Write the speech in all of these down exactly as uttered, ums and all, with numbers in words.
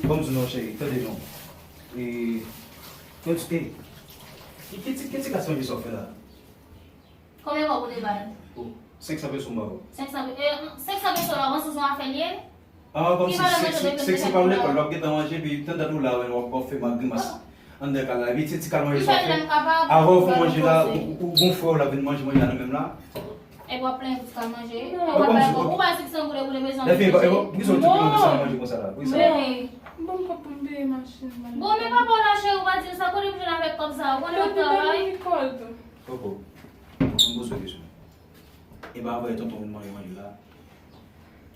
Bon, m di non, cheri, tande non. E, e, e, e, ki ti, ki ti klas manje sa w fè la? Konbyen kòb ou te bay? Oh, senk san peso m ba w. Senk san, e, senk san peso la, w panse se yon afè l ye? Ah, kòmsi senk san pa lekòl, w ap gentan manje, epi tann dat ou la, w ap, w ap fè m ak grimas anndan kay la. Epi se ti kal manje sa w fè. Avè w fè manje la, ou, ou, ou gon frè w la vin manje manje a nan menm la. Epi w ap plenyen pou ti kal manje. Ou pa, ou pa senk san goud ou te bezwen. Lèfini, poukisa w te plenyen pou sa manje konsa la? Poukisa? Bon, m kòb pou m peye machin. Bon, men papa w la, cheri, ou pa di l sa, kote pou jwenn avèk kòb sa, ou konnen w ap travay? Kòb. Bon, m poze w kesyon. E pa avè tonton vin manje manje la.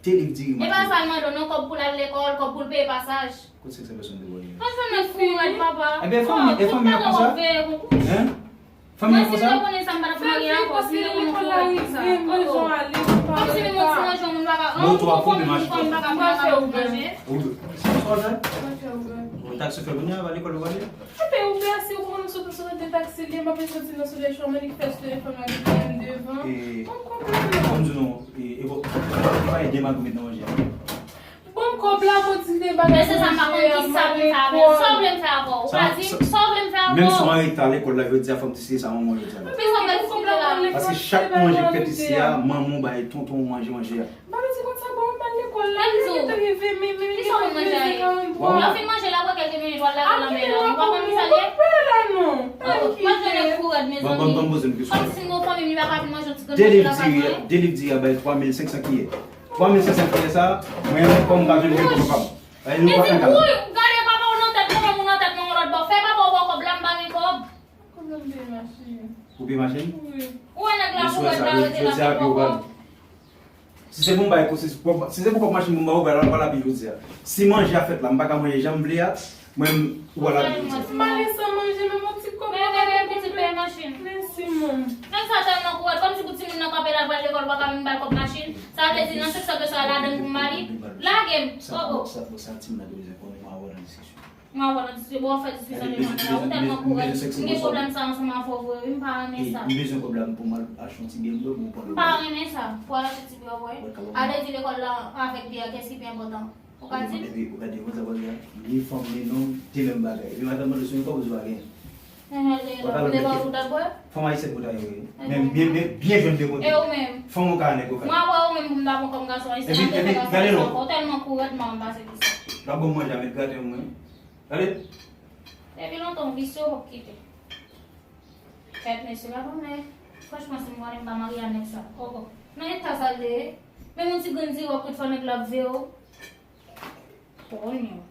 Te liv diri manje. E pa sa l mande w non, kòb pou l al lekòl, kòb pou l peye pasaj. Kot senk san pèsòn te vòlè? Ann fè nèg kou rèd, papa. Ebyen, fanmi, e fanmi an konsa? Hein? Fanmi an konsa? Mwen, si m te konnen sa, m pa t ap marye avè w, si m te konnen kou rèd konsa. Kòmsi menm yon ti manje, yon moun pa ka, yon moun pa ka vin ak manje. Ou taksi fè kounye a, pa lekòl ou prale? Epi ou pè, si ou konnen sot, sot de taksi li, m ap soti nan sou de chwa, m annik fè sou telefòn la, li pran m devan. Bon, m konprann. Bon, m di nou, e, e bon, e pa ede m ak met nan manje a. Bon, m kòb la, bon, ti de bagay. Men se sa, m pa konn ki sa pou m fè avè l. Sa w vle m fè avè w? Ou pa di m, sa w vle m fè avè w? Menm si w an reta lekòl la, jodi a, fò m ti siye sa manman w jodi a la. Paske chak manje k fèt isi a, manman w bay tonton w manje manje a. M pa vle di konsa, bon, m pa lekòl la, men li te rive, men, men, men, men, karant twa. Lè w fin manje la, pran kèlke minit, w al lage l nan men nan. Ou pa konn ki sa l ye? Pale la, non. Manje nèg kou rèd, mezanmi. Kòmsi nou fanmi m, li pa ka vin manje yon ti grenn manje la kay mwen. De liv diri a bay twa mil senk san kiyè. Twa mil senk san kiyè sa, mwen menm kòm m pa vin mwen pou papa m. Li di, wi, gade papa w nan tèt, manman w nan tèt, nan yon lòt bò. Fè papa w ba w kòb la, m pa gen kòb. Kòb la m peye machin. Ou peye machin? Wi. Ou wè nèg la kou rèd la rete la, fè papa w. Si se pou m bay, si, si se pou kòb machin pou m ba ou, ba l, ba l api jodi a. Si manje a fèt la, m pa ka manje jan m vle a, mwen, ou ba l api jodi a. M ale san manje, menm yon ti kòb. Men, men, men, pitit peye machin. Mèsi, mòn. Nèg sa tèlman kou rèd, kòmsi pou timoun nan kanpe la, l pral lekòl, ou pa ka vin ba l kòb machin. Sa vle di, nan senk san peso a, ladann pou m ba li. Lage m. Oh, oh. Sa, sa, sa timoun nan te bezwen konnen, mwen avè w nan diskisyon. Mwen avè w nan diskisyon, bon, w ap fè diskisyon de manje la, ou tèlman kou rèd. M gen pwoblèm sa ansanm avè w vre, wi, m pa renmen sa. M bezwen kòb la pou m al achte yon ti biyè m bwè pou m pran. M pa renmen sa, pou al achte ti biyè w bwè. Ale di lekòl la avèk biyè a, kiyès ki pi enpòtan? Ou ka di m? Epi, ou ka di m konsa, kounye a, ni fanm, ni nonm, te menm bagay. Epi madanm mande si w gen kòb, ou di w pa gen. Ou te ba ou dat bwè? Fanm ayisyèn mwen ta ye, wi. Men byen, byen, byen jwenn de kote. E ou menm? Fanm ou ka nèg ou ka. Mwen apre ou menm pou m ta pran kòm gason ayisyen, m ap fè gason ayisyen ankò. Ou tèlman kou rèd, m pa renmen sa. L ap ban m manje a, met graten mwen. Gade. Depi lontan w visye, w pap kite. Kèt mesye, pa konnen. Franchman, si m konnen m pa marye a nèg sa. Oh, oh. Nan eta sa l te ye, menm yon ti grenn ziròk ou t fè nèg la ap veye w. Konyo.